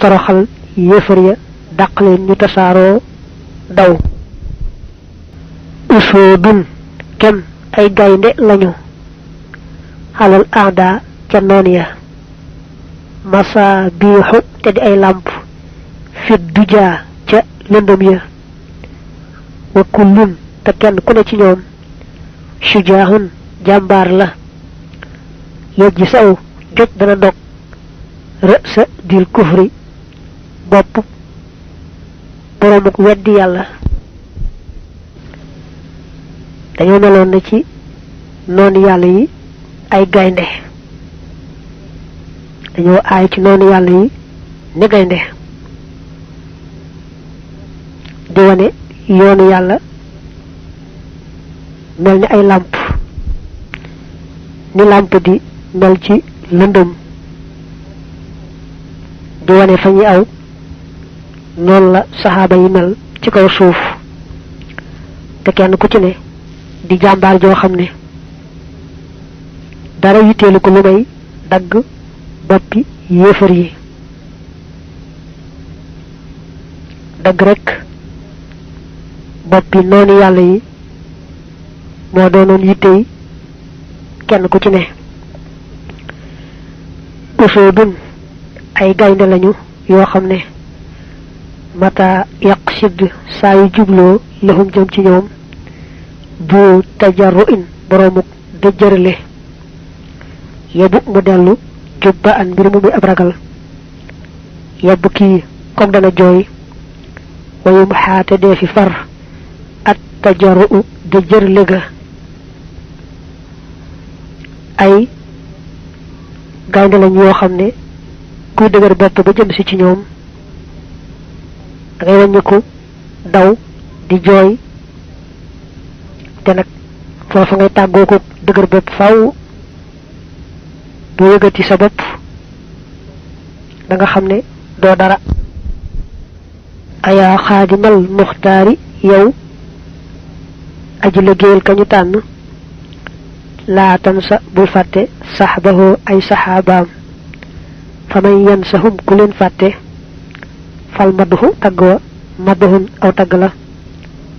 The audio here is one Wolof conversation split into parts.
toroxal yéefar ya dàq leen ñu tasaaroo daw. usoodun kem ay gaynde lañu xalal aada ca noon ya masa biixu te di ay làmp fit dujaa ca lëndëm ya wa kullun te kenn ku ne ci ñoom sujaahun jàmbaar la yejji saw joj dana dog rësa dil kufri bopp boroomuk weddi yàlla. dañoo meloon na ci noonu yàlla yi ay gaynde dañoo aay ci noonu yàlla yi ni gaynde di wane yoonu yàlla mel ni ay làmp ni làmp di mel ci lëndëm di wane fa ñuy aw noonu la saxaaba yi mel ci kaw suuf te kenn ku ci ne di jàmbaar joo xam ne dara yitteelu ko lu may dagg boppi yéefar yi dagg rekk boppi noonu yàlla yi moo doonoon yittey kenn ku ci ne. usoodun ay gaynde lañu yoo xam ne mata yàq sidd saa yu jubloo lahum jëm ci ñoom bu tajarru in boroomuk dëjërle yebu mu dellu jubba an mbir mu muy ab ragal yebb kii comme dana jooy wayu mu xaate dee fi far at tajarru dëjërle ga. ay gaynde lañ yoo xam ne kuy dëgër bopp ba jëm si ci ñoom dangay wàññiku daw di jooy te nag foofu ngay tàggoo ko dëgër bopp faw doo yëgati sa bopp da nga xam ne doo dara. ayaa xaadimal muxtaari yow aji liggéeyal kañu tànn laa tansa bul fàtte saxbahoo ay saxaabaam fa man yansahum ku leen fàtte fal madduhu tagg wa madduhun aw tagg la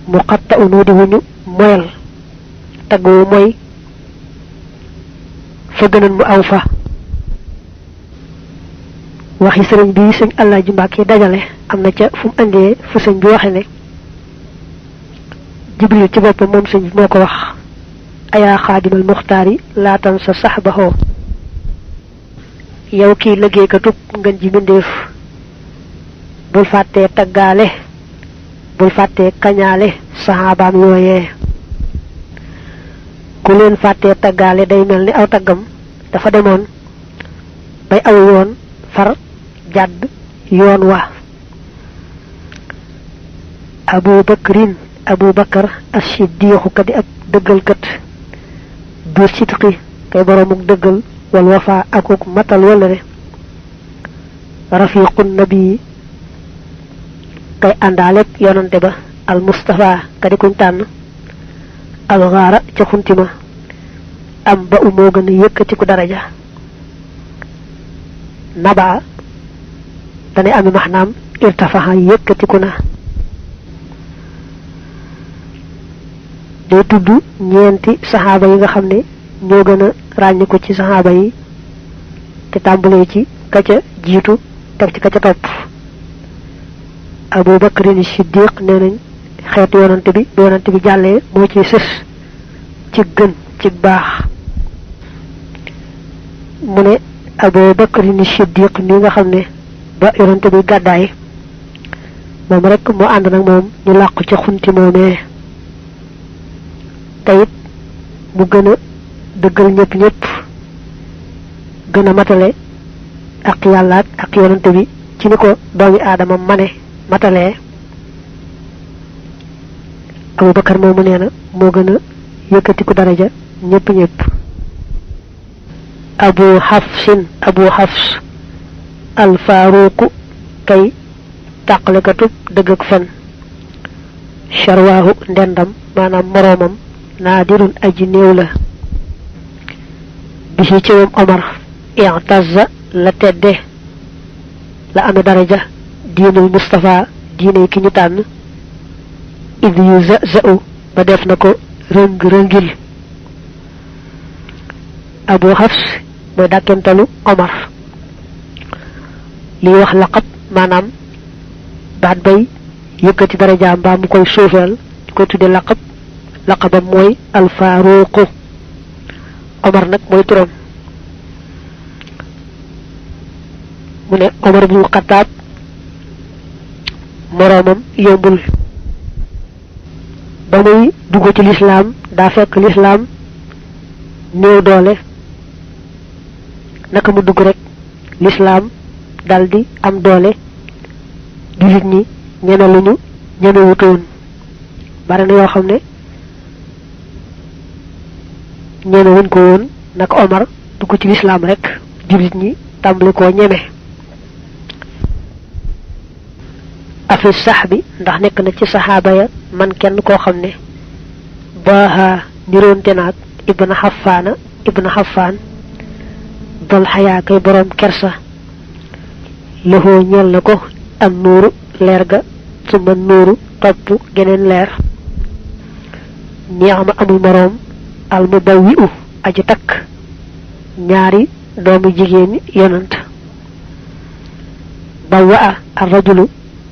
mu xatta unoo di wuñu moyal tagg wu mooy fa gënan mu aw fa. waxi sëriñ bi sëñ Alaaji Mbàkke dajale am na ca fu mu andee fu sëñ bi waxe ne Jibril ci boppam moom sëñ bi moo ko wax ayaa xaadimal muxtaari laatan sa saxbaxoo yow kii liggéeykatub ngën ji mbindéef bul fàttee taggaale bul fàttee kañaale saxaabaam yooyee. ku leen fàttee taggaale day mel ni aw taggam dafa demoon bay aw yoon far jàdd yoon wa. abu bakar as-siddiqu kadi ab dëggalkat du sidqi kay boroomuk dëggal wal wafa akuk matal wallare rafiqun nabi kay àndaaleeg yonante ba al mustafa kadi kuñ tànn al gaara ca xuntima am ba u moo gën a yëkkatiku daraja. naba dane ami maxnaam irtafaxa yëkkatiku na. day tudd ñeenti saxaaba yi nga xam ne ñoo gën a ràññiku ci saxaaba yi te tàmbalee ci ka ca jiitu teg ci ka ca topp. Abu Bakrin Siddiq nee nañ xeetu yonante bi bu yonante bi jàllee moo ci sës ci gën ci baax. mu ne Abu Bakrin Siddiq mi nga xam ne ba yonante bi gàddaay moom rek moo ànd nag moom ñu làqu ci xunti moomee tayit mu gën a dëggal ñëpp gën a matale ak yàlla ak yonante bi ci ni ko doomi aadama mane matalee. Abu Bakar moomu nee na moo gën a yëkkatiku daraja ñëpp. Abu Hafs al Faaruqu kay tàqalekatub dëgg ak fen sharwaahu ndendam maanaam moroomam naadirun aji néew la. bi ci moom Omar i'tazza la tedde la amee daraja diinul Mustafa diine ki ñu tànn id yu za'u ba def na ko rëng-rëngil. Abu Hafs mooy dàkkentalu Omar. li wax laqab maanaam baat bay yëkkati darajaam mbaa mu koy suufeel di ko tudde laqab laqabam mooy alfaaruqu. Omar nag mooy turam. mu ne Omar ibnul Xattaab moroomam yombul. ba muy dugg ci lislaam daa fekk lislaam néew doole naka mu dugg rek lislaam daldi am doole jullit ñi ñeme luñu ñemewutoon. bari na yoo xam ne ñemewuñ ko woon naka Omar dugg ci lislaam rek jullit ñi tàmbali koo ñeme. afi sax bi ndax nekk na ci saxaaba ya man kenn koo xam ne baaxa niroonte naag ibna xafaan dol xayaa kay boroom kersa loxoo ñeel na ko am nuuru leer ga suma nuuru topp geneen leer ñeex ma amul moroom al mu baw wi u aji takk ñaari doomu jigéeni yonant bawa a ar rajulu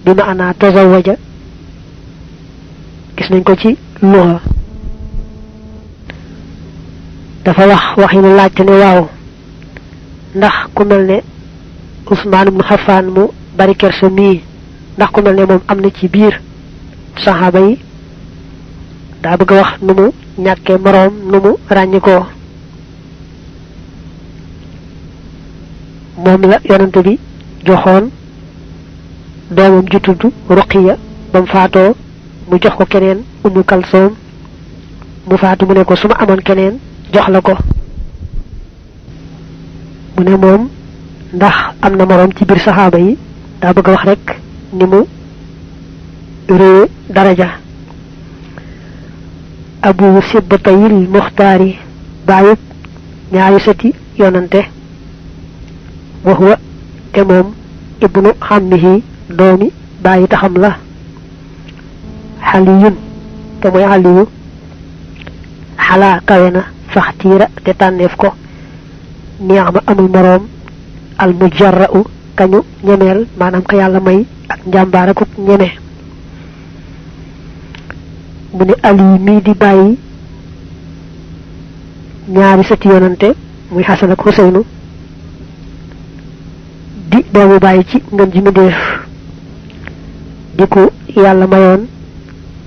bi ma ana tazawaja gis nañ ko ci luxa dafa wax yi mu laajte ne waaw ndax ku mel ne Usmaan ibnu Xafaan mu bari kersa mii ndax ku mel ne moom am na ci biir saxaaba yi daa bëgg a wax nu mu ñàkkee moroom nu mu ràññikoo. moom la yonante bi joxoon doomam ju tudd Ruqiya ba mu faatoo mu jox ko keneen Ummu Kalsoom mu faatu mu ne ko su ma amoon keneen jox la ko. mu ne moom ndax am na moroom ci biir saxaaba yi daa bëgg a wax rek ni mu réye daraja. Abu Sibtayil Muxtaari baayub ñaari sëti yonante wa huwa te moom ibnu xammihi doomi bàyyi taxam la xaliyun te mooy xaliyu xalaa kawe na faxtiira te tànneef ko neex ma amul moroom al mujarra'u kañu ñemeel maanaam ka yàlla may ak njàmbaar akuk ñeme. mu ne ali mii di bàyyi ñaari sëti yonante muy Xasan ak Xuseynu di doomu bàyyi ci ngën ji mu def di ko yàlla mayoon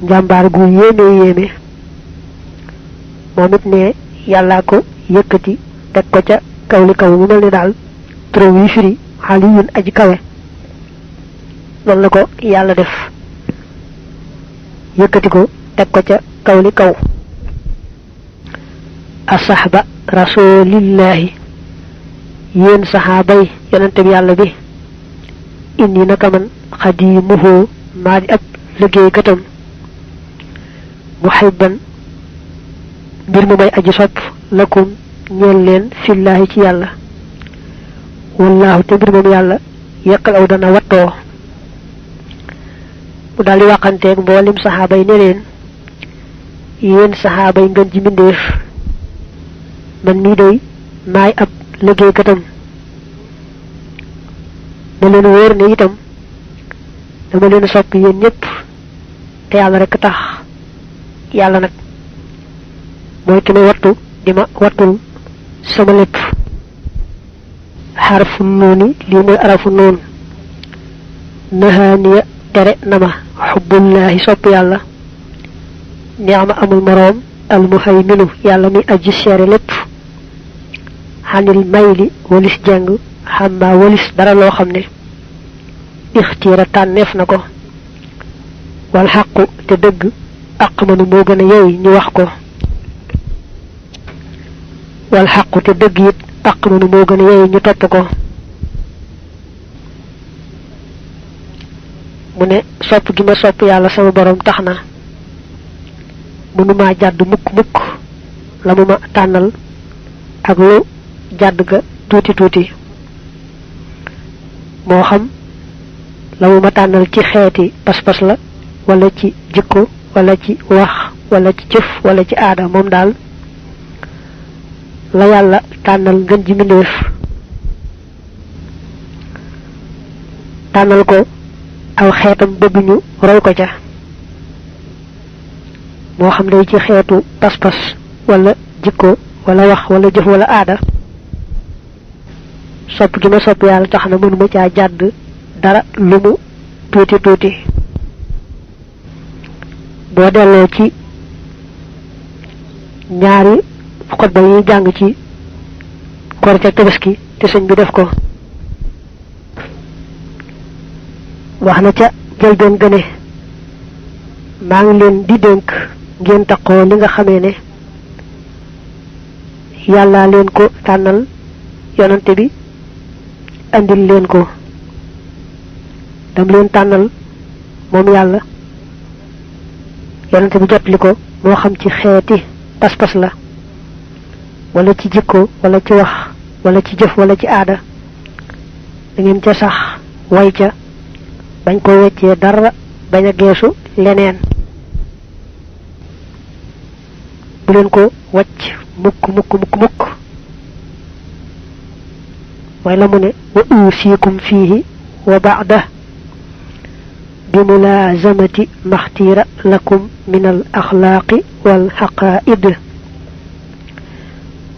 njàmbaar gu yéeme moom it ne yàllaa ko yëkkati teg ko ca kaw li kaw mu mel ni daal turam yi firi xaliyun aji kawe loolu la ko yàlla def yëkkati ko teg ko ca kaw li kaw. asaxba rasulillahi yéen saxaabay yonente bi yàlla bi indi naka man xadimuhu maa di ab liggéeykatam muhibban mbir mu may aji sopp lakum ñeel leen fillaahi ci yàlla wallaahu te mbir moom yàlla yàqal aw dana wattoo. mu daal di waxanteeg mboolem saxaaba yi ne leen yéen saxaaba yi ngeen ji mbindéef man mii day maay ab liggéeykatam na leen wóor ne itam dama leen sopp yéen ñëpp te yàlla rekk tax yàlla nag mooy ki may wattu di ma wattul sama lépp. xarfu nooni lii mooy arafu noon nahaaniya tere na ma xubbullaahi sopp yàlla neex ma amul moroom almuhayminu yàlla mi aji seere lépp xanil mayli walis jàng xammaa walis dara loo xam ne ixtiira tànneef na ko wal xaqu te dëgg aqmanu moo gën a yey ñu wax ko wal xaqu te dëgg it aqmanu moo gën a yey ñu topp ko. mu ne sopp gi ma sopp yàlla sama borom tax na mënumaa jàdd mukk la mu ma tànnal ak lu jàdd ga tuuti moo xam la mu ma tànnal ci xeeti pas-pas la wala ci jikko wala ci wax wala ci jëf wala ci aada moom daal la yàlla tànnal ngën ji mbindéef tànnal ko aw xeetam bëgg ñu roy ko ca moo xam day ci xeetu pas-pas wala jikko wala wax wala jëf wala aada sopp gi ma sopp yàlla tax na mënuma caa jàdd dara lu mu tuuti tuuti boo delloo ci ñaari xutba yi jàng ci Korite ak Tabaski te sëñ bi def ko wax na ca jëlbeen gëne maa ngi leen di dénk ngeen taqoo li nga xamee ne yàlla leen ko tànnal yonante bi andil leen ko dam leen tànnal moom yàlla yonante bi jotli ko moo xam ci xeeti pas-pas la wala ci jikko wala ci wax wala ci jëf wala ci aada da ngeen ca sax way ca bañ ko weccee dara bañ a geesu leneen bu leen ko wacc mukk mukk mukk mukk mooy la mu ne wa uusikum fiihi wa ba'da bi mulaazamati maxtiira lakum min al axlaaqi wal xaqaa'id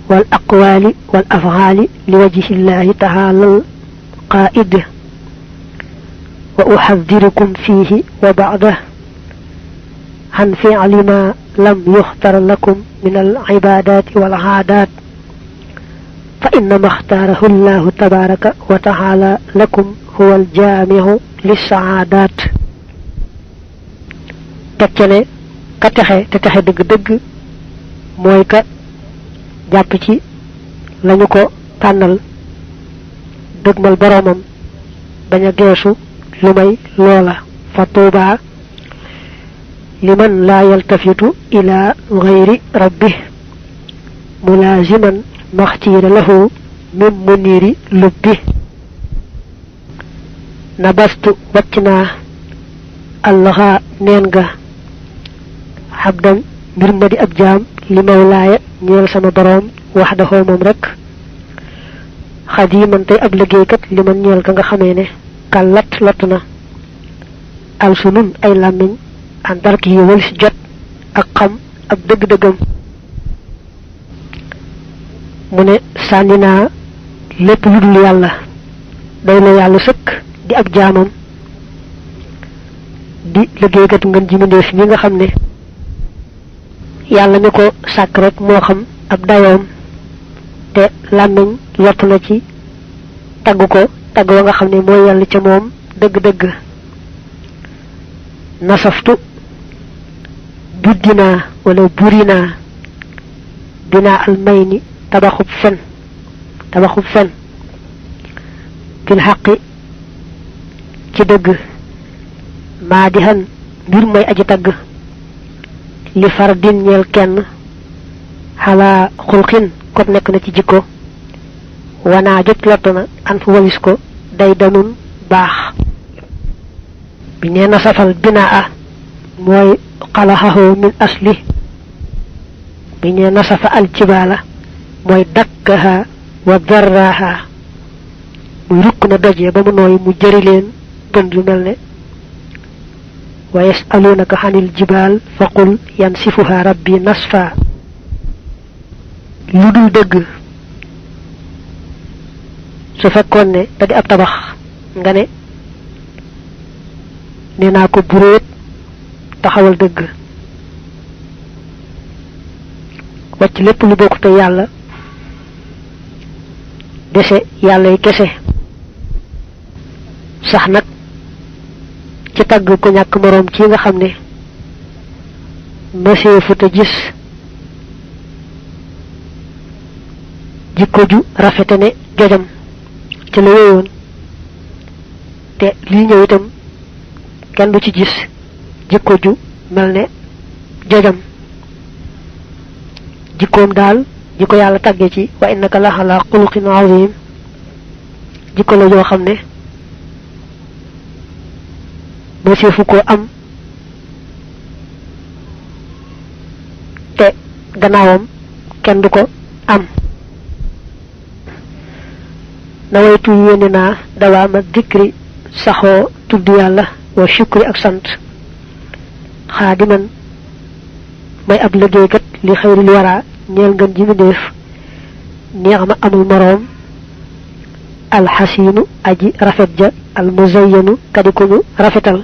wal aqwaali wal af'aali li wajhi llahi taala al qaa'id wa uxaddirukum fiihi wa ba'da عن فعل ما لم يختر لكم من العبادات والعادات فإنما اختاره الله تبارك وتعالى لكم هو الجامع للسعادات تكني كتخي دغ دغ موي كا جاب سي لا نكو تانال دغمال برومم باña geesu lumay loola fatuba liman la yaltafitu ila ghayri rabbih mulaziman maxtiira lahu min muniri lubbi nabastu waccna allaha neen nga xabdan mbir ma di ab jaam li mawlaaya ñeel sama boroom waxdahu moom rek xadiman tey ab liggéeykat li man ñeel ka nga xamee ne kàllat lott na alsunun ay làmmiñ an darki yi wal si jot ak xam ak dëgg-dëggam mu ne sànni naa lépp lu dul yàlla day la yàlla sëkk di ab jaamam di liggéeykat ngeen ji mbindéef ñi nga xam ne yàlla mi ko sàkk rek moo xam ab dayoom te làmmiñ lott na ci tagg ko tagg wa nga xam ne mooy yàlla ca moom dëgg-dëgg nasaftu buddinaa wala burinaa binaa almayni tabaxub fen fil xaqi ci dëgg maa di xan mbir mooy aji tagg li far din ñeel kenn xalaa xulxin kot nekk na ci jikko wanaa jot lottu na an fu walis ko day danun baax bi nee na safal binaa mooy xalaxahu min asli bi nee na safa aljibaala mooy dakkaha wa darraha muy rukk na dojee ba mu nooy mu jëri leen gën lu mel ne wa yasalunaka xanil jibaal faqul yansifuha rabbi nasfa lu dul dëgg su fekkoon ne da di ab tabax nga ne nee naa ko buréet taxawal dëgg wacc lépp lu bokk te yàlla dese yàlla yi kese sax nag ci tagg ko ñàkk moroom ci nga xam ne mësee fu te gis jikko ju rafete ne jojam ci la wéyoon te lii ñëw itam kenn du ci gis jikko ju mel ne jojam jikkoom daal jikko yàlla tàgge ci wa innaka la ala xuluqin azim jikko la joo xam ne mëseefu ko am te gannaawam kenn du ko am nawaytu yéene naa dawaama dikri saxoo tudd yàlla wa shukri ak sant xaadiman may ab liggéeykat li xayril wara ñeel ngën ji mi def neex ma amul moroom alxasiinu aji rafet ja almuzayyanu kadi ku ñu rafetal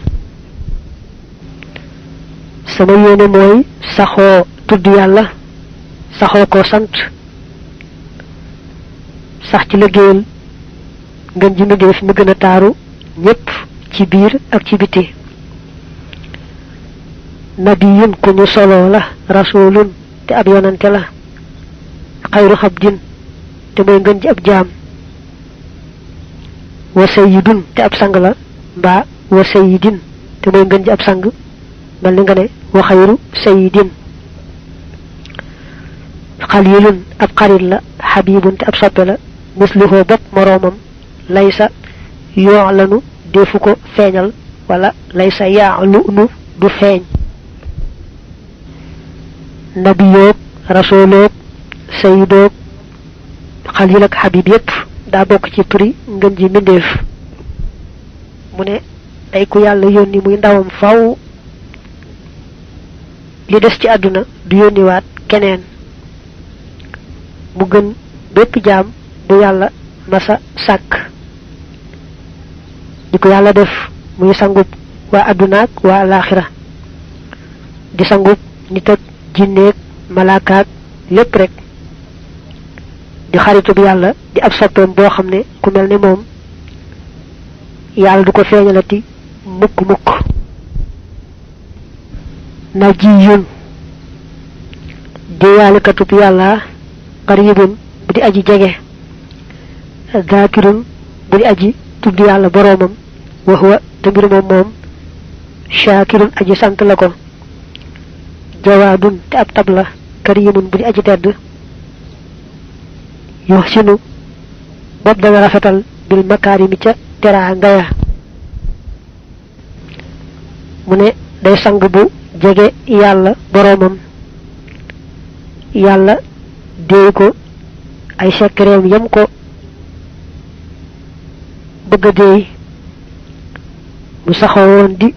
sama yéene mooy saxoo tudd yàlla saxoo ko sant sax ci liggéeyal ngën ji mi def mi gën a taaru ñépp ci biir ak ci biti nabiyun ku ñu solo la rasulun te ab yonante la xayru xabdin te mooy ngën ji ab jaam wa sayyidun te ab sang la mbaa wa sayyidin te mooy ngën ji ab sang mel ni nga ne wa xayru sayyidin xalilun ab xarit la xabibun te ab soppe la misluhoo bopp moroomam laysa yoolanu defu ko feeñal wala laysa yaalu nu du feeñ nabiyoog rasoloog sayidoog xalil ak xabib yépp daa bokk ci turi ngën ji mbindéef mu ne day ku yàlla yónni muy ndawam faw li des ci àdduna du yónniwaat keneen mu gën bépp jaam bu yàlla masa sàkk di ko yàlla def muy sangub waa àddunaak waa alaaxira di sangub nit ak jinneeg malaakaak lépp rek di xaritub yàlla di ab soppeem boo xam ne ku mel ne moom yàlla du ko feeñalati mukk mukk najiyun di yaalikatub yàlla qaribun bu di aji jege zaakirun bu di aji tudd yàlla boroomam wa huwa te mbir moom shaakirun aji sant la ko jawaadun te ab tab la karimun bu di aji tedd yuhsinu bopp dana rafetal bil makaarimi ca teraa ngaya mu ne day sang bu jege yàlla boroomam yàlla déey ko ay sekkereem yam ko bëgg a déey mu saxoon di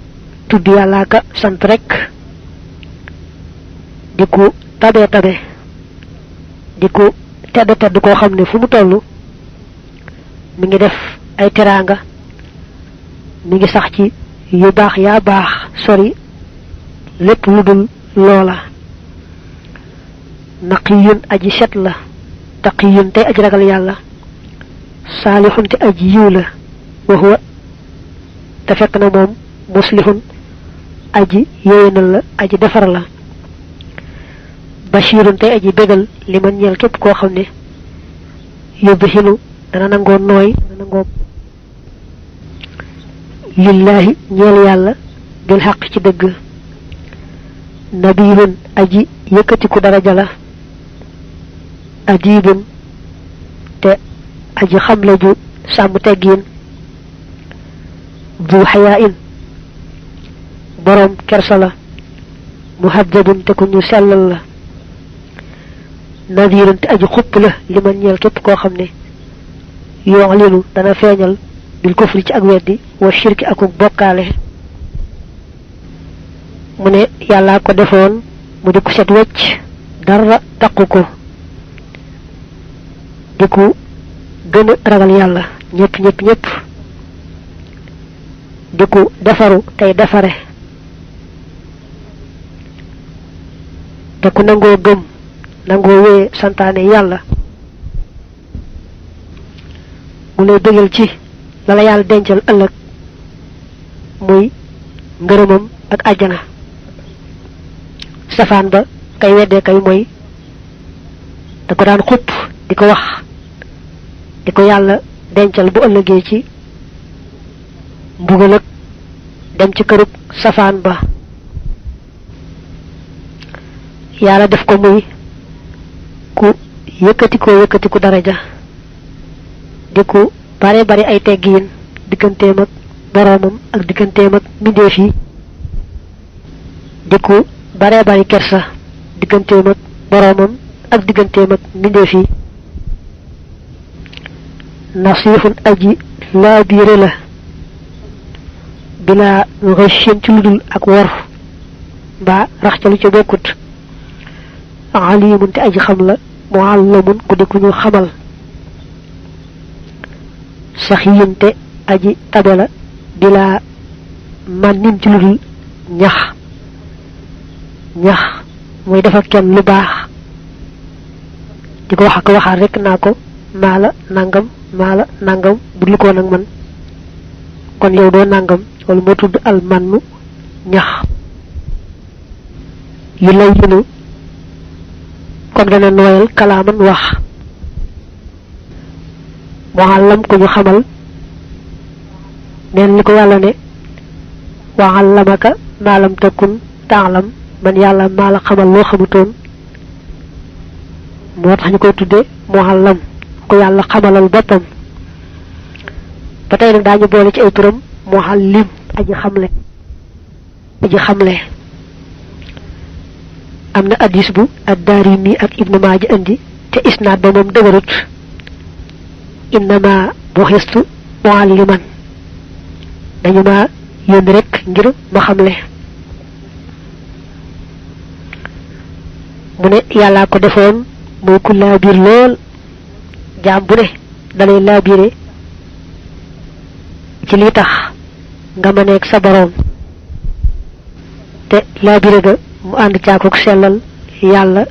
tudd yàllaa ka sant rekk di ku tabe tabe di ku tedd tedd koo xam ne fu mu toll mi ngi def ay teraanga mi ngi sax ci yu baax yaa baax sori lépp lu dul loola naqiyun aji set la taqiyun tey aji ragal yàlla saalixun te aji yiw la wa huwa te fekk na moom muslihun aji yéwénal la aji defar la bashirun tey aji bégal li man ñeel képp koo xam ne yubhilu dana nangoo nooy dana nangoo lillahi ñeel yàlla bil xaq ci dëgg nabiyun aji yëkkatiku daraja la adibun te aji xamle ju sàmm teggiin du xayaa in boroom kersa la muhaddabun te ku ñu sellal la nadirun te aji xupp la li man ñeel képp koo xam ne yoxlinu dana feeñal bil kufri ci ak weddi wa shirki akuk bokkaale mu ne yàllaa ko defoon mu di ku set wecc dara taqu ko di ku gën a ragal yàlla ñëpp di ku defaru tey defare te ku nangoo gëm nangoo wéye santaane yàlla mu lay bëggal ci la la yàlla dencal ëllëg muy ngërëmam ak àjjana safaan ba kay weddee kay mooy da ko daan xupp di ko wax di ko yàlla dencal bu ëllëgee ci mbugal ak dem ci kërub safaan ba yàlla def ko muy ku yëkkatiku daraja di ku bare ay teggiin digganteem ak boromam ak digganteem ak mbindeef yi di ku bare bari kersa digganteem ak boromam ak digganteem ak mbindeef yi nasihun aji laa biire la bila ghashin ci ludul ak wor ba rax ca lu ci bokkut alimun te aji xam la muallamun ku di ku ñu xamal saxiyun te aji tabe la bila man nin ci ludul ñax muy dafa kenn lu baax di ko wax ak waxaat rek naa ko maa la nangam bu lu ko nag man kon yow doo nangam wala moo tudd al mannu ñax yu lay yinu kon dana nooyal kalaaman wax muallam ku ñu xamal neen li ko yàlla ne wa allamaka maa lam takun taalam man yàlla maa la xamal loo xamutoon moo tax ñu koy tudde muallam ku yàlla xamalal boppam ba tey nag daañu boole ci ay turam muallim aji xamle am na addis bu ad-Daarimi ak Ibnu Maaja andi te isnaad ba moom dëgërut innama buxistu mualliman dañu ma yónni rek ngir ma xamle mu ne yàllaa ko defoon muy ku laabiir lool jaam bu ne dalay laabiire ci li tax nga ma nekk sa boroom te laabiire ga mu ànd caakuk sellal yàlla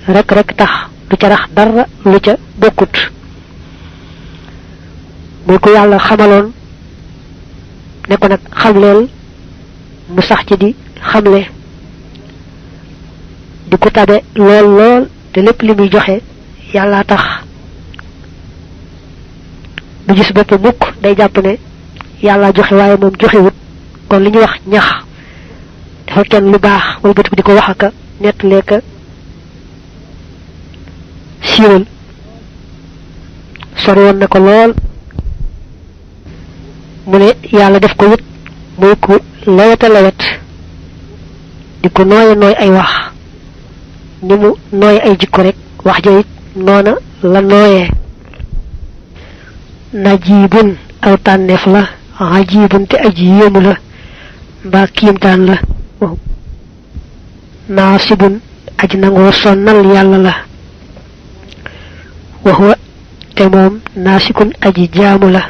rek tax du ca rax dara lu ca bokkut muy ku yàlla xamaloon ne ko nag xamleel mu sax ci di xamle di ko tabe lool te lépp li muy joxe yàlla tax du gis bopp mukk day jàpp ne yàlla joxe waaye moom joxewut kon li ñuy wax ñax dafa kenn lu baax wala bëtt di ko wax aka nettalee ka siiwal sori woon na ko lool mu ne yàlla def ko it muy ku lewet di ko nooy ay wax ni mu nooy ay jikko rek wax ja it noona la nooyee najibun aw tànneef la ajibun te aji yéemu la mbaa kiimtaan la naasibun aji nangoo sonnal yàlla la waxwa te moom naasikun aji jaamu la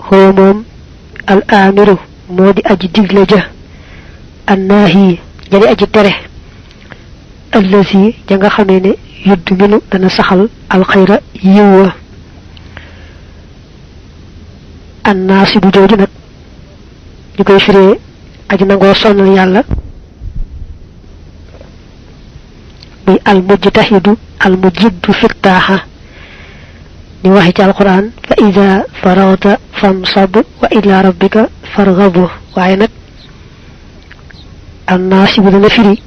xoo moom al aamiru moo di aji digle ja annaahi jadi aji tere allasi ja nga xamee ne yudd minu dana saxal alxayra yiw wa annaasi bu jooju nag ñu koy firee aji nangoo sonnal yàlla muy almujtahidu almujiddu fittaaxa ni waxi ci alquran fa ida farawta fansab wa ila rabbika farghabu waaye nag annaasi bu dana firi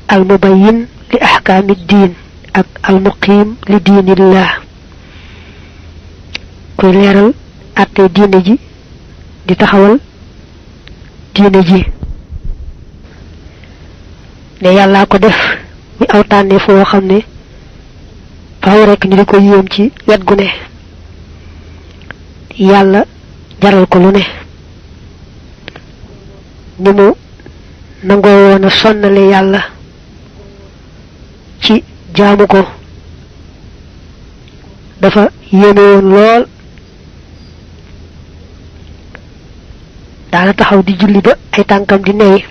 almubayyin li ahkaami diin ak almuqiim li diinillah kuy leeral atte diine ji di taxawal diine ji ne yàllaa ko def mi aw tànnee foo xam ne faaw rekk ñu di ko yéem ci wet gu ne yàlla jaral ko lu ne ni mu nangoo woon a sonnale yàlla ci jaamu ko dafa yéeme woon lool daana taxaw di julli ba ay tànkam di newi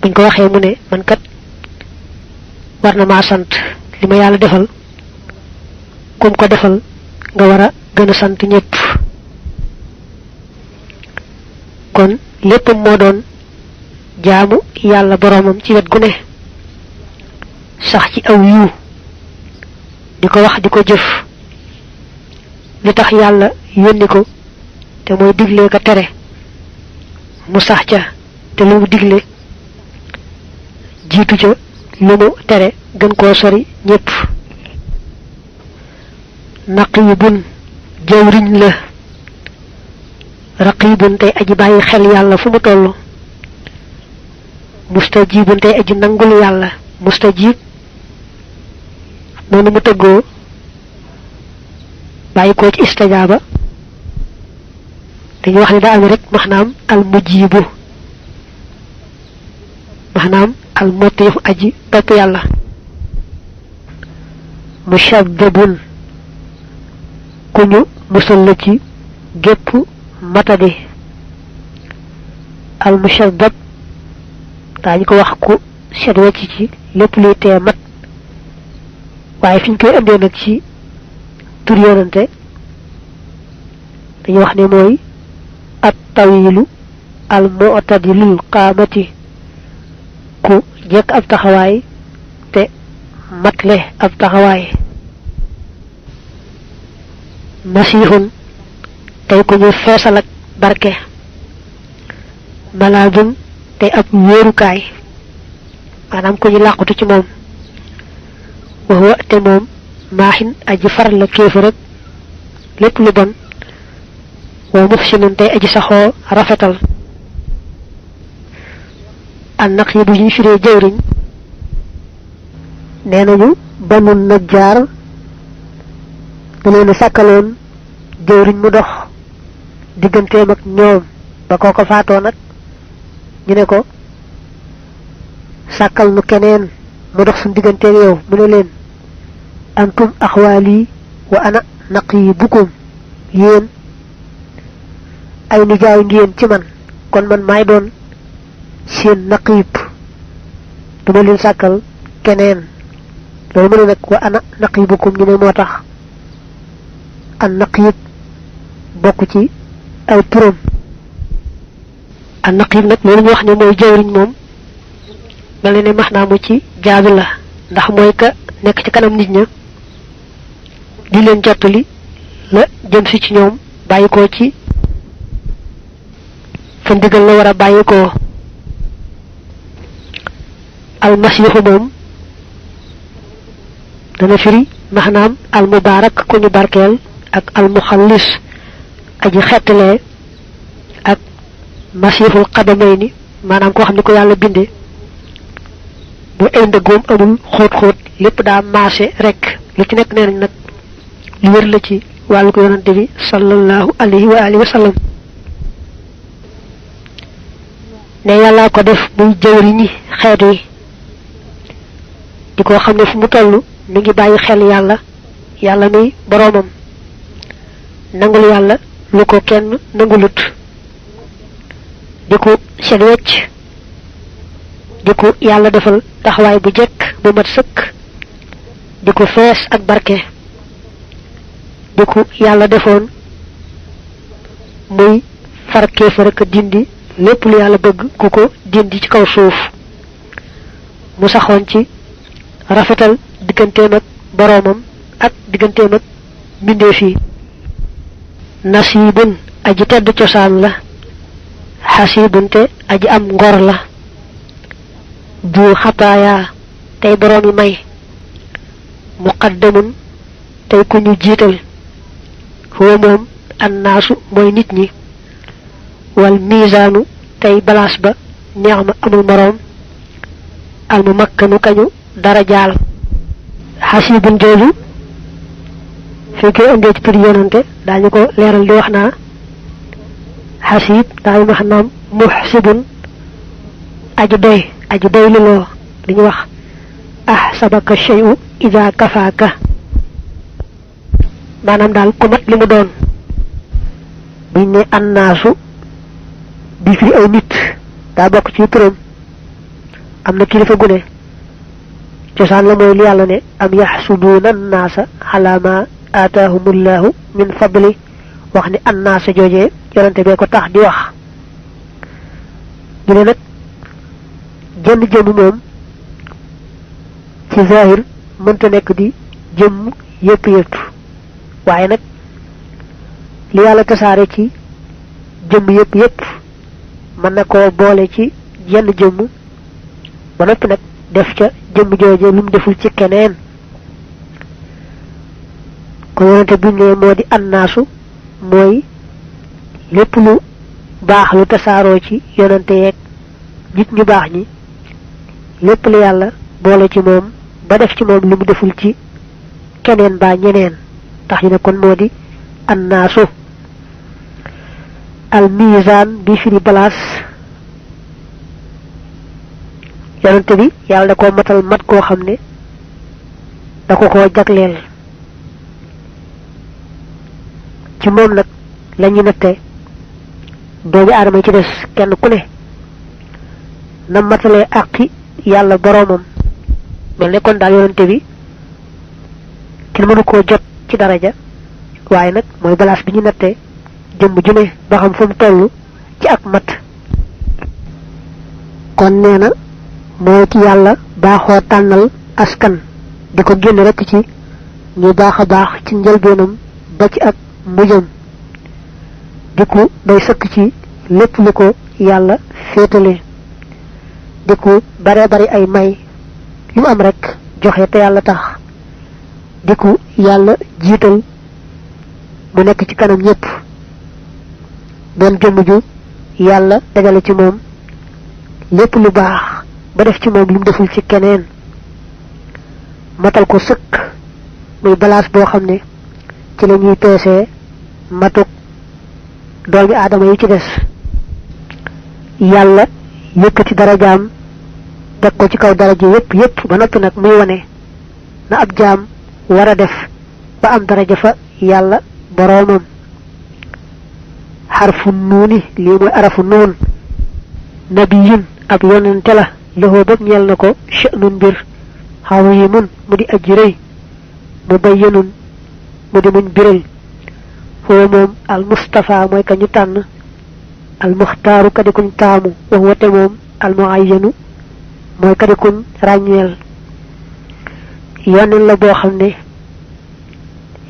buñ ko waxee mu ne man kat war na maa sant li ma yàlla defal kum ko defal nga war a gën a sant ñépp kon lépp moo doon jaamu yàlla boroomam ci wet gu ne sax ci aw yiw di ko wax di ko jëf li tax yàlla yónni ko te mooy digle ka tere mu sax ca te lu mu digle jiitu ca lu mu tere gën koo sori ñépp naqiyibun jawriñ la raqibun tay aji bayyi xel yalla fu mu tollu mustajibun tay aji nangul yalla mustajib nonu mu teggo bayyi ko ci istajaba dañu wax ni da am rek mahnam al mujibu mahnam al mutif aji top yalla mushaddabun kuñu musal la ci gépp matadi al mushaddab dañ ko wax ku set wacc ci lepp luy té mat waye fiñ koy andé nak ci tur yonante dañu wax né moy at tawilu al mu'tadilul qamati ku jek ab taxaway te matle ab taxaway masihun tay ko ñu fessal ak barke malabun tay ab wëru kay manam ko ñu laqatu ci mom wa huwa te mom mahin aji far la kefu rek lepp lu bon wa mufsinun tay aji saxo rafetal an naqibu yi firé jawriñ nenañu banu najjar dañu sakalon jawriñ mu dox digganteem ak ñoom ba koko faato nak ñu ne ko sakal nu keneen mu dox sun diggante yow mu ne leen antum akhwali wa ana naqibukum yeen ay nijaay ngeen ci man kon man may doon seen naqib duma leen sakal keneen loolu mu ne nak wa ana naqibukum ñu ne motax an naqib bokku ci ay turam an naqib nak loolu ñu wax ne moy jawriñ mom mel ne maxnaamu ci jaabi la ndax moy ka nek ci kanam nit ña di leen jottali la jëm ci ñoom bayiko ci fa ndigal la wara bayiko al masihu mom dana firi maxnaam al mubarak ku ñu barkel ak al mukhallis aji xettale ak masihul qadamayni manam ko xamni ko yalla bindé bu ende gom amul xóot xóot lepp da marché rek lu ci nek nenañ nak lu wër la ci walu ko yonante bi sallallahu alayhi wa alihi wa sallam ne yalla ko def muy jëwri ñi xéet yi diko xamne fu mu tollu mi ngi bayyi xel yalla yalla mi boromam nangul yalla lu ko kenn nangulut diko seen wecc diko yalla defal taxaway bu jekk bu mat sëkk diko fees ak barke diko yalla defoon muy farke fa rek dindi lepp lu yalla bëgg kuko dindi ci kaw suuf mu saxoon ci rafetal digganteem ak boromam ak digganteem ak mbindeef yi nasibun aji tedd cosaan la hasibun te aji am ngor la du xataaya tay boroomi may muqaddamun tay ku ñu jiital huwa moom annaasu mooy nit ñi wal miisaanu tay balaas ba neexma amul moroom al mu makkanu kañu dara jaal hasibun jooju fekkee indee ci tur yonante dañu ko leeral di wax naa hasib daay maanaam muhsibun aji doy lu loo li ñu wax ahsabaka shay'u idha kafaka maanaam daal ku mat li mu doon buñ ne annaasu di fi ay nit daa bokk ci turam am na kilifa gune cosaan la mooy li yàlla ne am yaxsuduuna annaasa ala ma aataahumullahu min fadli wax ni annaasa joojee yonante bee ko tax di wax ñu ne nag jenn jëmm moom ci zahir mënta nekk di jëmm yépp waaye nag li yàlla tasaare ci jëmm yépp mën na koo boole ci jenn jëmm ba noppi nag def ca jëmm jooje lu mu deful ci keneen ko yonante bi ne moo di annaasu mooy lépp lu baax lu tasaaroo ci yonante yeeg nit ñu baax ñi lépp lu yàlla boole ci moom ba def ci moom lu mu deful ci keneen ba ñeneen tax ñu ne kon moo di annaasu. al mizan bi firi balance yonante bi yàlla da ko matal mat koo xam ne da ko jagleel ci moom nag lañu natte doomi aadama ci des kenn ku ne na matalee àqi yàlla boroomam mel ne kon daal yonante bi kenn mënu koo jot ci daraja waaye nag mooy balance bi ñu nattee jëmm ju ne ba xam fu mu toll ci ak mat. kon nee na mooy ci yàlla baaxoo tànnal askan di ko génn rekk ci ñu baax a baax ci njëlbeenam ba ci ak mujjam di ko day sëkk ci lépp lu ko yàlla féetale di ko bare bari ay may lu mu am rekk joxe te yàlla tax di ko yàlla jiital mu nekk ci kanam ñépp doon jëmm ju yàlla dajale ci moom lépp lu baax ba def ci moom lu mu deful ci keneen matal ko sëkk muy balaas boo xam ne ci la ñuy peesee matuk doomi aadama yi ci des yàlla yëkkati darajaam teg ko ci kaw daraja yépp ba noppi nag muy wane na ab jaam war a def ba am daraja fa yàlla boroomam. xarfu nuuni lii mooy arafu nuun nabiyun ab yonente la loxoo bépp ñeel na ko sha'nun mbir xawimun mu di aji rëy mu bayyinun mu di muñ biral foo moom al mustafa mooy ka ñu tànn al muxtaaru ka di kuñ taamu wax wate moom al muayyanu mooy ka di kuñ ràññeel yoneen la boo xam ne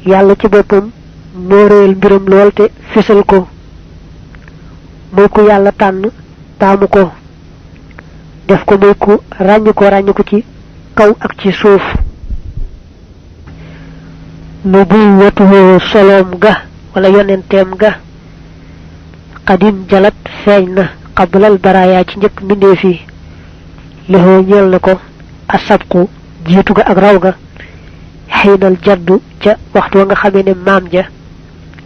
yàlla ci boppam moo réyal mbiram lool te fisal ko muy ku yàlla tànn taamu ko def ko muy ku ràññ ko ci kaw ak ci suuf. nubuwwatuhu soloom ga wala yonenteem ga xadim jalat feeñ na xablal baraaya ci njëkk mbindeef yi loxoo ñeel na ko asabku jiitu ga ak raw ga xiinal jaddu ca waxtu wa nga xamee ne maam ja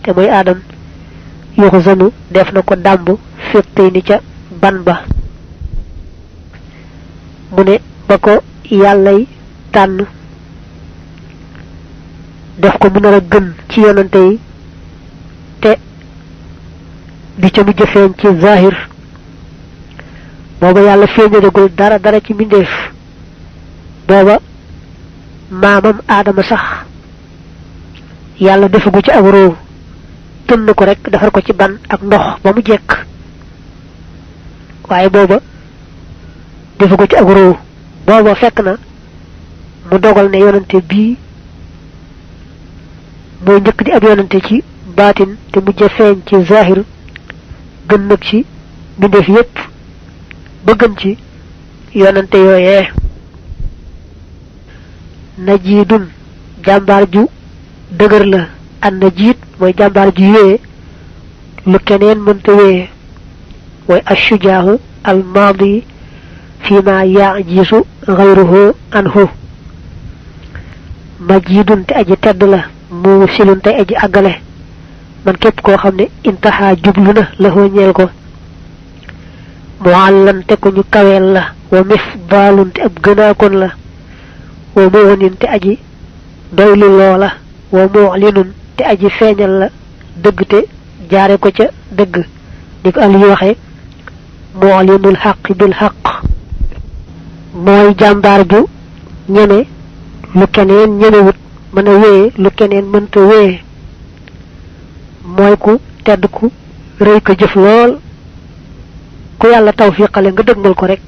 te mooy aadam yuxzanu def na ko dàmb féttay ni ca ban ba mu ne ba ko yàllay tànn def ko mu nar a gën ci yonante yi te di ca mujj feeñ ci zahir booba yàlla feeñalagul dara ci mbindeef booba maamam aadama sax yàlla defagu ci ak roo tënn ko rek defar ko ci ban ak ndox ba mu jekk waaye booba defagu ci ak roo booba fekk na mu dogal ne yonante bii mooy njëkk di ab yonante ci baatin te mujj feeñ ci zahir gën nag ci mbindeef yépp ba gën ci yonante yooyee najiidun jàmbaar ju dëgër la an najiid mooy jàmbaar ju wéye lu keneen mënta wéye mooy ashujaahu almaadi fi ma yajisu xayruhu anhu majiidun te aji tedd la mu silun te aji àggale man képp koo xam ne intaha jublu na la hoo ñeel ko muallan te ku ñu kaweel la wa mifdaalun te ab gënaakon la wa muwanin te aji doylu loola wa mu'linun te aji feeñal la dëgg te jaare ko ca dëgg di ko Aliyu waxe mu'linul xaq bil xaq mooy jàmbaar ju ñeme lu keneen ñemewut mën a wéye lu keneen mënta wéye mooy ku tedd ku rëy ko jëf lool ku yàlla tawfiqale nga dëgmal ko rek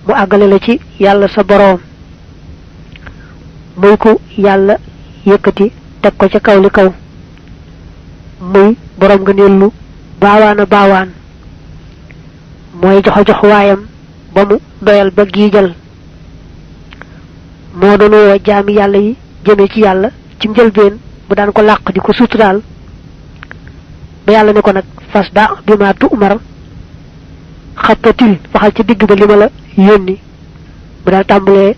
mu àggale la ci yàlla sa boroom muy ku yàlla yëkkati teg ko ca kaw li kaw muy boroom nga nellu baawaan mooy jox waayam ba mu doyal ba giijal moo doon woo jaami yàlla yi jëme ci yàlla ci njëlbeen mu daan ko làq di ko suturaal ba yàlla ne ko nag fasda bima tu'mar xapatil waxal ci digg ba lima la yoni bu dal tambalé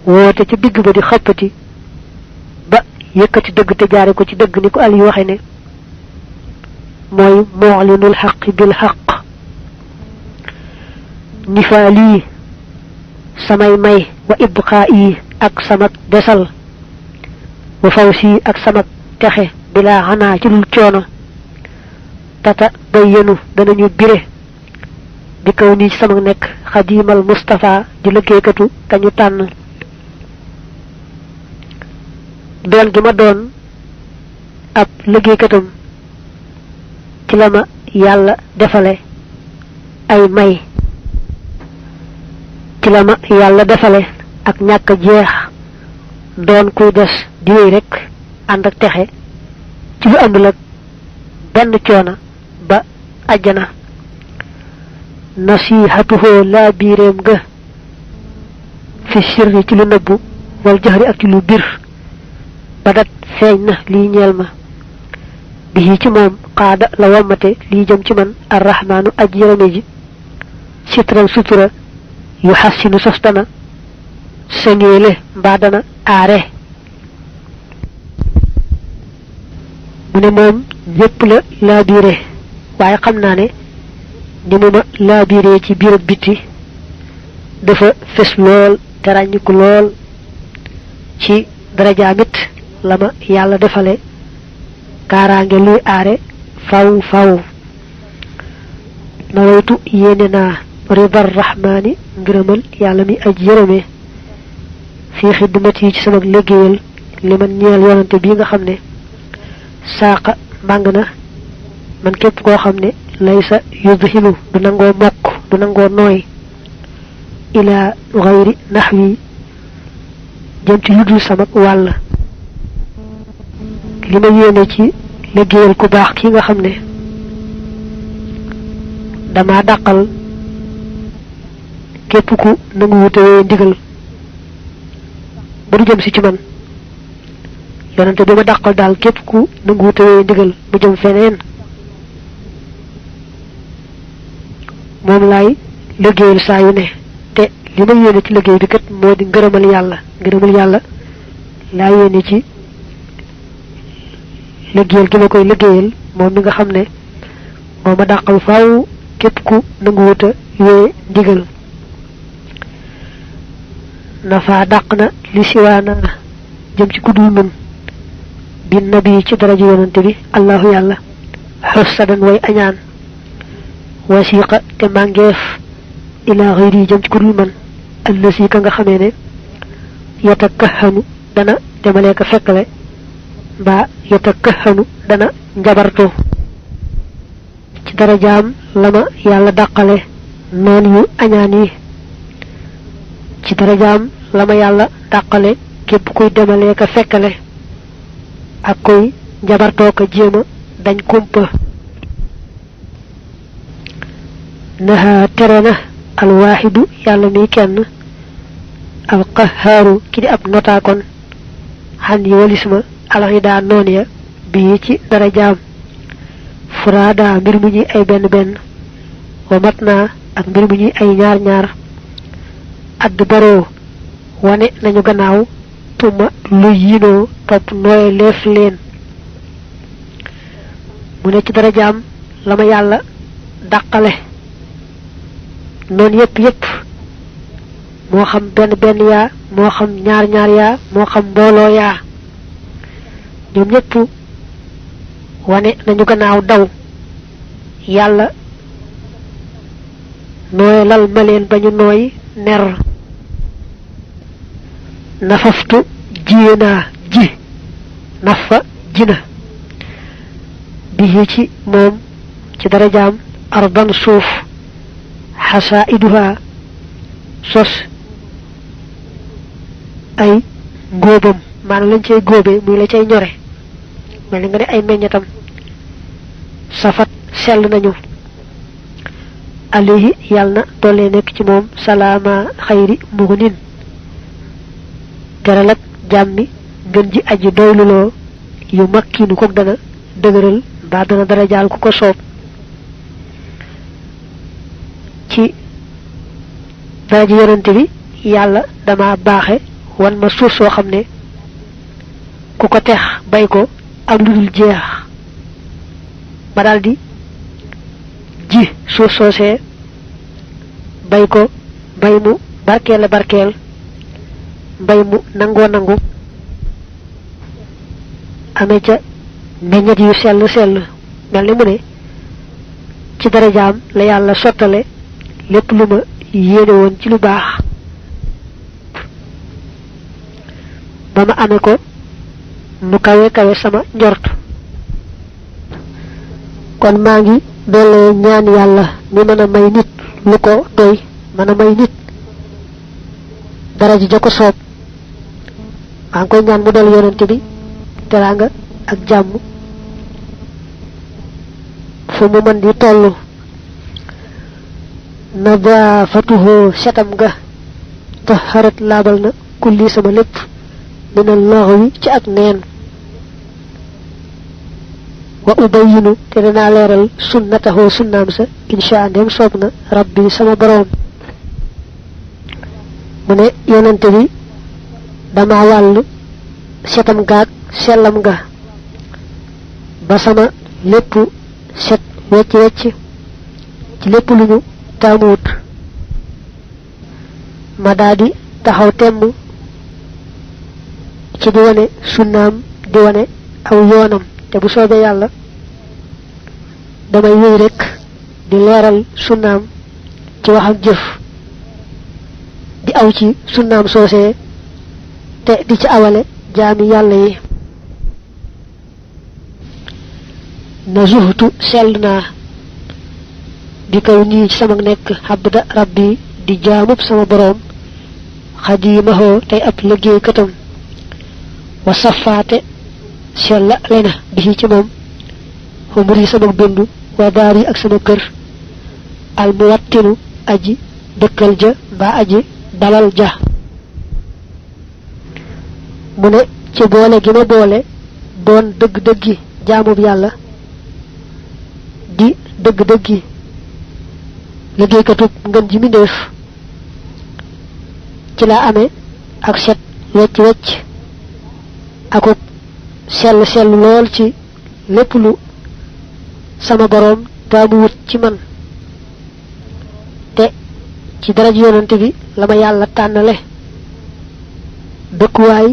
wote ci digg ba di xapati ba yëkëti dëgg te jaare ko ci dëgg ni ko ali waxe ne moy mu'linul haqq bil haqq nifali samay may wa ibqa'i ak samak desal wa fawsi ak samak texe bila hana ci dul coono tata bayyanu danañu bire di kaw ni ci sama nek khadimal mustafa di liggéeykatu kañu tànn doon gi ma doon ab liggéeykatam ci lama yàlla defale ay may ci lama yàlla defale ak ñàkk jeex doon kuy des di wéy rek ànd ak texe ci lu àndul ak benn coona ba àjjana nasihatuhu la biireem ga fi sirri ci lu nëbbu wal jahri ak ci lu bir badat feeñ na lii ñeel ma bihi ci moom qaada la wamate lii jëm ci man arrahmanu aj yërëme ji sitran sutura yu xassinu sos dana sañeele mbaa dana aare mu ne moom ñépp la laabiire waaye xam naa ne ni mu ma laabiire ci biir ak bitti dafa fes lool te ràññiku lool ci darajaamit lama yàlla defale kaaraange luy aare faw faw nawaytu yéene naa ridar rahmani ngërëmal yàlla mi aj yërëme fi xidmat yi ci sama liggéeyal li man ñeel yonante bi nga xam ne saaqa màng na man képp koo xam ne laysa yudhilu du nangoo mokk du nangoo nooy ila ghayri nahwi jëm ci ludul sama wàll li ma yéene ci liggéeyal ku baax ki nga xam ne dama dàqal képp ku nangu wute ndigal bu jëm si ci man yonante bi ma dàqal daal képp ku nangu wute ndigal bu jëm feneen moom laay liggéeyal saa yu ne te li ma yéene ci liggéey bi kat moo di ngërëmal yàlla laa yéene ci liggéeyal gi ma koy liggéeyal moom mi nga xam ne moo ma dàqal faaw képp ku nangu wuta yee ndigal nafa dàq na li siwaana jëm ci kudul nun bi nabi ci daraja yonante bi allahu yàlla xussadan way añaan wasiqa te màngeef ila xëyri jëm ci kudul man allasi ka nga xamee ne yatakahanu dana demalee ka fekkale mbaa yatakahanu dana njabartu ci darajaam lama yàlla dàqale noon yu añaan yi ci darajaam lama yàlla dàqale képp kuy demalee ka fekkale ak kuy njabartoo ka jéema dañ kumpa naha tere na alwaaxidu yàlla mi kenn alqahaaru ki di ab notaakon xan yi walisma alxida noon ya bii ci darajaam furaada mbir mu ñuy ay benn benn wa mat naa ak mbir mu ñuy ay ñaar ñaar add baroo wane nañu gannaaw tuma lu yinoo topp nooye leef leen mu ne ci darajaam la ma yàlla dàqale noonu yépp moo xam benn benn yaa moo xam ñaar ñaar yaa moo xam mbooloo yaa ñoom ñépp wane nañu gannaaw daw yàlla nooy lal ma leen ba ñu nooy ner nafaftu jiyeenaa ji nafa jina bihi ci moom ci darajaam ardan suuf xasaiduha sos ay góobam maanaam lañ cay góobe muy la cay ñore mel ni nga ne ay meññatam safat sell nañu alayhi yàlla na doole nekk ci moom salaama xayri mugunin teral ak jàmmi gën ji aji doyluloo yu makkinu kook dana dëgëral ba dana darajaal ku ko soob ci daraja yonante bi yàlla dama baaxe wan ma suuf soo xam ne ku ko tex bay ko ak lu dul jeex ma daldi ji suuf soosee bay ko bay mu barkeel barkeel mbay mu nangoo nangu amee ca meññet yu sell sell mel ni mu ne ci darajaam la yàlla sottale lépp lu ma yéene woon ci lu baax ba ma amee ko nu kawe kawe sama njort kon maa ngi doole ñaan yàlla mi mën a may nit lu ko doy mën a may nit daraja ja ko soob maa ngi koy ñaan mu dal yonante bi teraanga ak jàmm fu mu mën di tollu nadaafatuhu setam nga taharat laabal na kulli sama lépp minal laghwi ci ak neen wa ubayyinu te danaa leeral sunnatahu sunnaam sa insha ndem soob na rabbi sama boroom mu ne yonante bi dama wàll setam gaag sellam nga ba sama lépp set wecc wecc ci lépp lu ñu taamuwut ma daldi taxaw temm ci di wane sunnaam di wane aw yoonam te bu soobee yàlla damay wéy rekk di leeral sunnaam ci wax ak jëf di aw ci sunnaam soosee te di ci awale jaami yàlla yi na zuhtu sell naa bi kaw nii ci sama nekk abda rabbi di jaamub sama boroom xadiimahoo tey ab liggéeykatam wa safaate sella lena bi ci moom xumur yi sama bindu wa daar yi ak sama kër al muwattinu aji dëkkal ja mbaa aji dalal ja mu ne ci boole gi ma boole doon dëgg-dëggi jaamub yàlla di dëgg-dëggi liggéeykatub ngën ji mindéef ci laa amee ak set wecc wecc akuk sell sell lool ci lépp lu sama boroom taamu wut ci man te ci daraj yonante bi la ma yàlla tànnale dëkkuwaay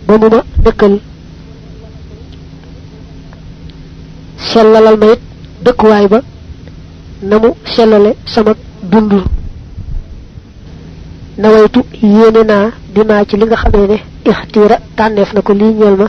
ba mu ma dëkkal sellalal ma it dëkkuwaay ba na mu sellale sama dund nawaytu yéene naa bi maa ci li nga xamee ne ixtiira tànneef na ko lii ñeel ma